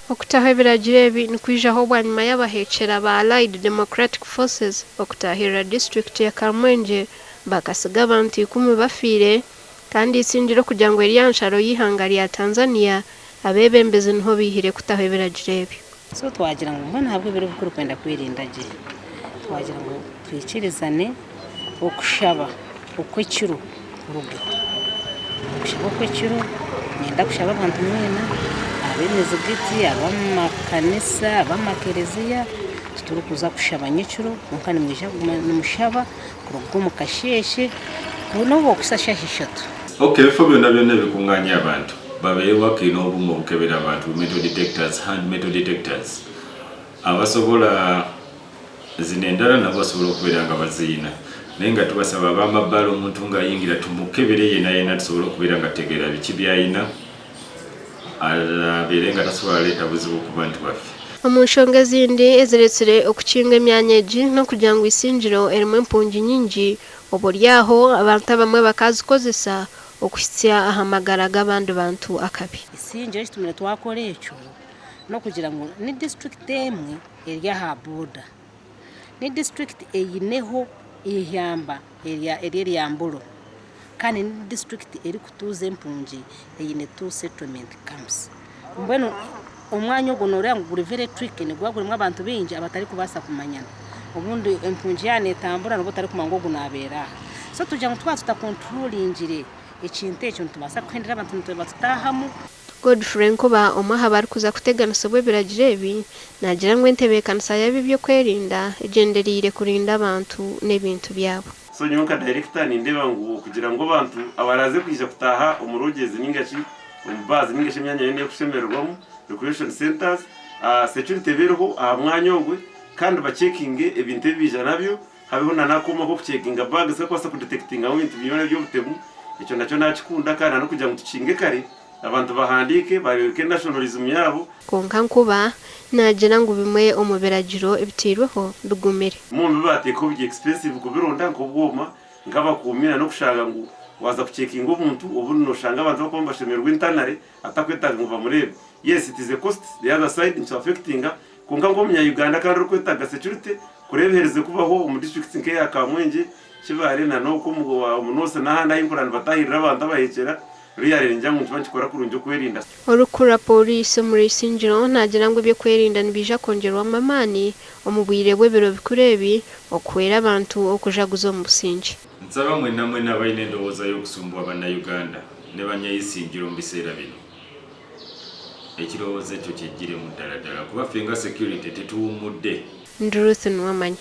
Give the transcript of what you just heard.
Okutaho ebiragiro ebi nikwijaho bwanyima y'abaheekyera ba Allied Democratic Forces okutaahirira disiturikiti ya Kamwengye bakasiga abantu ikumi bafiire kandi eisingiro kugira ngu eri aha nsharo y'eihanga rya Tanzania abeebembezi niho baihire kutaho ebiragiro ebyo. So twagira ngu mbwenu ahabw'ebiro bikuru kwenda kwerinda gye, twagira ngu twikirizane okushaba okw'ekiro kurugeho. Okushaba okw'ekiro niinyenda kushaba abantu mwena ab'emizigiti, ab'amakanisa, ab'amakereziya, titurikuza kushaba nyekiro kwonka nimwija kuguma nimushaba kuruga omu kasheeshe n'obu okuhitsya shaaha ishatu. Ok ebifo byona byona ebikunganya abantu babeire wakiine obuma obukebera abantu bu metal detectors, hand metal detectors abasobola Zino endala nabo basobola okubeera nga baziyina naye nga tubasaba abamabbaala omuntu nga ayingira tumukebere yena yena tusobole okubeera nga tutegeera biki byayina abeere nga tasobola leeta buzibu ku bantu baffe. Omu nshonga ezindi eziretsire okukinga emyanya egi n'okugira ngu Isingiro erimu empungi nyingi oboryaho abantu abamwe bakazikozesa okuhitsya aha magara g'abandi bantu akabi. Isingiro ekitumire twakora ekyo n'okugira ngu ni disiturikiti emwe eri aha boda. Ni disiturikiti eineho eihamba eri erya Mburo kandi ni disiturikiti erikutuuza empungi eine two settlement camps. Mbwenu omwanya ogwo nooreeba ngu guri very tricky niguba gurimu abantu baingi abatarikubaasa kumanyana. Obundi empungi yaaba neetambura nooba otarikumanya ngu ogu naabeera aha. So tugira ngu twaba tutakonturoringire ekintu ekyo nitubaasa kuhendera abantu nibatutaahamu. Godfrey Nkuba omwe aha barikuza kuteganisibwa ebiragiro ebi naagira ngu entebeekanisa y'ab'eby'okwerinda egyendereire kurinda abantu n'ebintu byabo. So nyowe nka director nindeeba ngu okugira ngu abantu abaraaze kwija kutaaha omu lodges ninga shi omu bars ninga shi emyanya yoona ey'okushemererwamu, recreation centres, security ebe eriho aha mwanya ogwe kandi bacekinge ebintu ebi baija nabyo, habeho na n'akooma k'okucekinga bags kakubaasa kudetectingamu ebintu byona eby'obutemu, ekyo nakyo nakikunda kandi na n'okugira ngu tukinge kare. Abantu bahandiike bayoreke nationalism yaabo. Kwonka Nkuba naagira ngu bimwe omu biragiro ebiteirweho bigumire. Bimwe omu bi baateekaho biri expensive kubironda nk'obwoma, nk'abakuumi na n'okushanga ngu waaza kucekinga omuntu obundi nooshanga abantu abarikuba nibashemererwa internally atakwetaaga ngu bamureebe. Yes it is a cost, the other side nikiba affectinga kwonka nk'omunya Uganda kandi orikwetaaga security kureeba eherize kubaho omu districts nk'eya Kamwengye, Kibaale na n'okwo omu North n'ahandi ahu nkuraba nibatahirira abantu abahekyera. Really ningira ngu nikiba nikikora kurungi okwerinda. Orikukurira Pooriisi omuri Isingiro naagira ngu eby'okwerinda nibiija kwongyerwamu amaani omu bwire bw'ebiro bikuru ebi okuhwera abantu okujaguza omu busingye. Nsaba mwena mwena abaine endowooza y'okusumbuwa bannayuganda ne banyaisingiro omu biseera bino, ekirowoozo ekyo kyeggyiremu ddala ddala kuba ffe nga security tetuwummudde. Ndi Ruth Nuwamanya.